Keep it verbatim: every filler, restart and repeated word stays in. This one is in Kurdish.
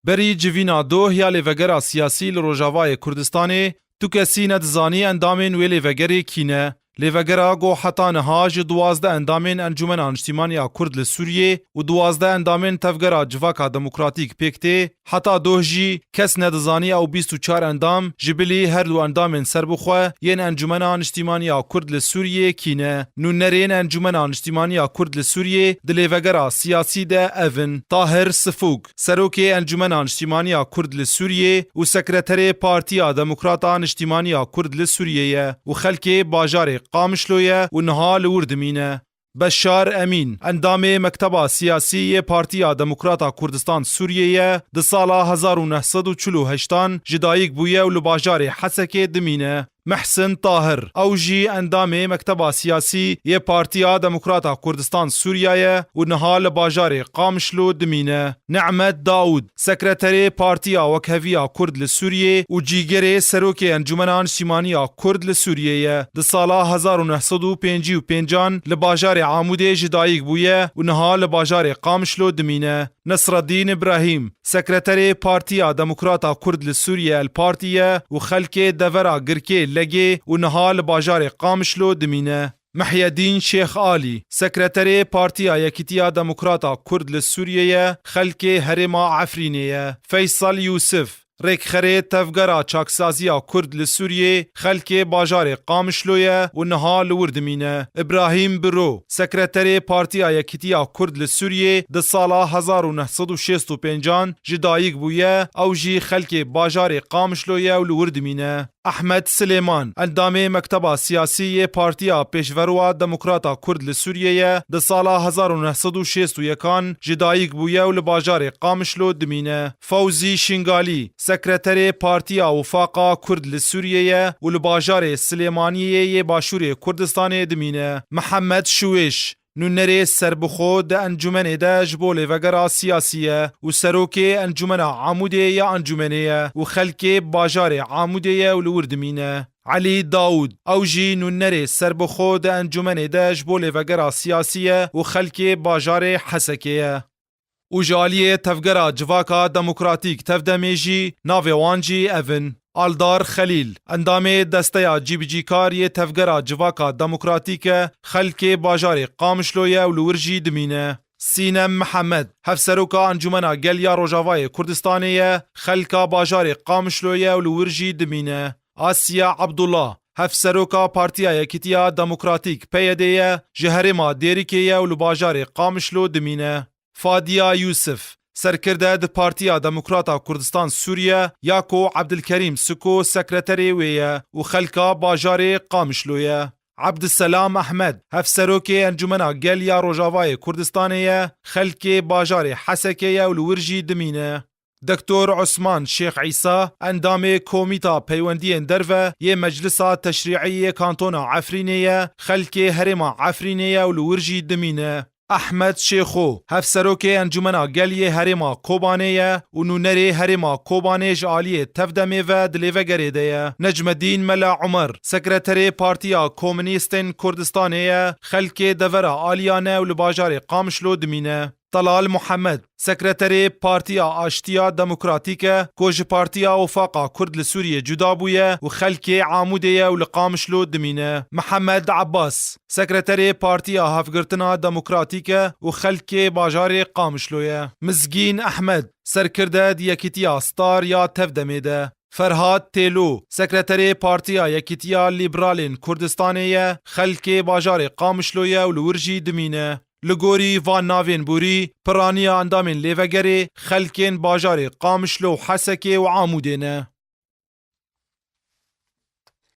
Berî civîna doh ya lêvegera siyasî li Rojavayê Kurdistanê, tu kesî nedizanî endamên wê lêvegerê kî ne. Lêvegera ku heta niha ji duwazdeh endamên Encûmena Niştîmaniya Kurd li Sûriyê û duwazdeh endamên Tevgera Civaka Demokratîk pêk tê, heta doh jî kes nedizanî ew bîst û çar endam ji bilî her du endamên serbixwe yên Encûmena Niştîmaniya Kurd li Sûriyê kî ne. Nûnerên Encûmena Niştîmaniya Kurd li Sûriyê di lêvegera siyasî de ev in: Tahir Sifûk, Serokê Encûmena Niştîmaniya Kurd li Sûriyê û Sekreterê Partiya Demokrata Niştîmaniya Kurd li Sûriyê ye û xelkê bajarê Qamişlo ye û niha li wir dimîne. Beşar Emîn, endamê Mekteba Siyasî yê Partiya Demokrata Kurdistan Sûriyê ye, di sala hezar û neh sed û çil û heştan ji dayik bûye û li bajarê Hesekê dimîne. Mehsin Tahir, ew jî endamê Mekteba Siyasî yê Partiya Demokrata Kurdistan Sûriya ye û niha li bajarê Qamişlo dimîne. Nehmet Daûd, sekreterê Partiya Wekheviya Kurd li Sûriyê û cîgerê Serokê Encûmena Niştîmaniya Kurd li Sûriyê ye. Di sala hezar û neh sed û pêncî û pêncan li bajarê Amûdê ji dayik bûye û niha li bajarê Qamişlo dimîne. Nesreddîn Îbrahîm, sekreterê Partiya Demokrata Kurd li Sûriyê El Partî ye û xelkê devera Girkê Legê û niha li bajarê Qamişlo dimîne. Mihyedîn Şêx Alî, sekreterê Partiya Yekîtiya Demokrata Kurd li Sûriyê ye, xelkê herêma Efrînê ye. Feysel Yûsif, rêkxerê Tevgera Çaksaziya Kurd li Sûriyê, xelkê bajarê Qamişlo ye û niha li wir dimîne. Îbrahîm Biro, sekreterê Partiya Yekîtiya Kurd li Sûriyê, di sala hezar û neh sed û şêst û pêncan ji dayik bûye, ew jî xelkê bajarê Qamişlo ye û li wir dimîne. Ehmed Silêman, endamê Mekteba Siyasî yê Partiya Pêşveroa Demokrata Kurd li Sûriyê ye, di sala hezar û neh sed û şêst û yekan ji dayik bûye û li bajarê Qamişlo dimîne. Fewzî Şingalî, sekreterê Partiya Wifaqa Kurd li Sûriyê ye û li bajarê Silêmaniyê yê Başûrê Kurdistanê dimîne. Mihemed Şiwêş, nûnerê serbixwe di encûmenê de ji bo lêvegera siyasî ye û serokê Encûmena Amûdê ya encûmenê ye û xelkê bajarê Amûdê ye û li wir dimîne. Elî Daûd, ew jî nûnerê serbixwe di encûmenê de ji bo lêvegera siyasî ye û xelkê bajarê Hesekê ye. Û ji aliyê Tevgera Civaka Demokratîk, Tevdemê jî navê wan jî ev in: Aldar Xelîl, endamê Desteya Cîbicîkar yê Tevgera Civaka Demokratîk e, xelkê bajarê Qamişlo ye û li wir jî dimîne. Sînem Mihemed, hevseroka Encûmena Gel ya Rojavayê Kurdistanê ye, xelka bajarê Qamişlo ye û li wir jî dimîne. Asiya Abdullah, hevseroka Partiya Yekîtiya Demokratîk, P Y D, ye, ji herêma Dêrikê ye û li bajarê Qamişlo dimîne. Fadiya Yûsif, serkirde di Partiya Demokrata Kurdistan Sûriye ya ku Ebdilkerîm Siko sekreterê wê ye û xelka bajarê Qamişlo ye. Ebdiselam Ehmed, hevserokê Encûmena Gel ya Rojavayê Kurdistanê ye, xelkê bajarê Hesekê ye û li wir jî dimîne. Doktor Osman Şêx Îsa, endamê Komîta Peywendiyên Derve yê Meclisa Teşrî'î yê Kantona Efrînê ye, xelkê herêma Efrînê ye û li wir jî dimîne. Ehmed Şêxo, hevserokê Encûmena Gel yê Herêma Kobanê ye û nûnerê Herêma Kobanê ji aliyê Tevdemê ve di lêvegerê de ye. Necmedîn Mela Umer, sekreterê Partiya Komunîstên Kurdistanê ye, xelkê devera Aliyan e û li bajarê Qamişlo dimîne. Telal Muhammed, sekreterê Partiya Aştiya Demokratîk e, ku ji Partiya Wifaqa Kurd li Sûriyê cuda bûye û xelkê Amûdê ye û li Qamişlo dimîne. Mihemed Abbas, sekreterê Partiya Hevgirtina Demokratîk e û xelkê bajarê Qamişlo ye. Mizgîn Ehmed, serkirde di Yekîtiya Star ya Tevdemê de. Ferhat Têlo, sekreterê Partiya Yekîtiya Lîberalên Kurdistanê ye, xelkê bajarê Qamişlo ye û li wir jî dimîne. Li gorî van navên borî, piraniya endamên lêvegerê xelkên bajarê Qamişlo û Hesekê û Amûdê ne.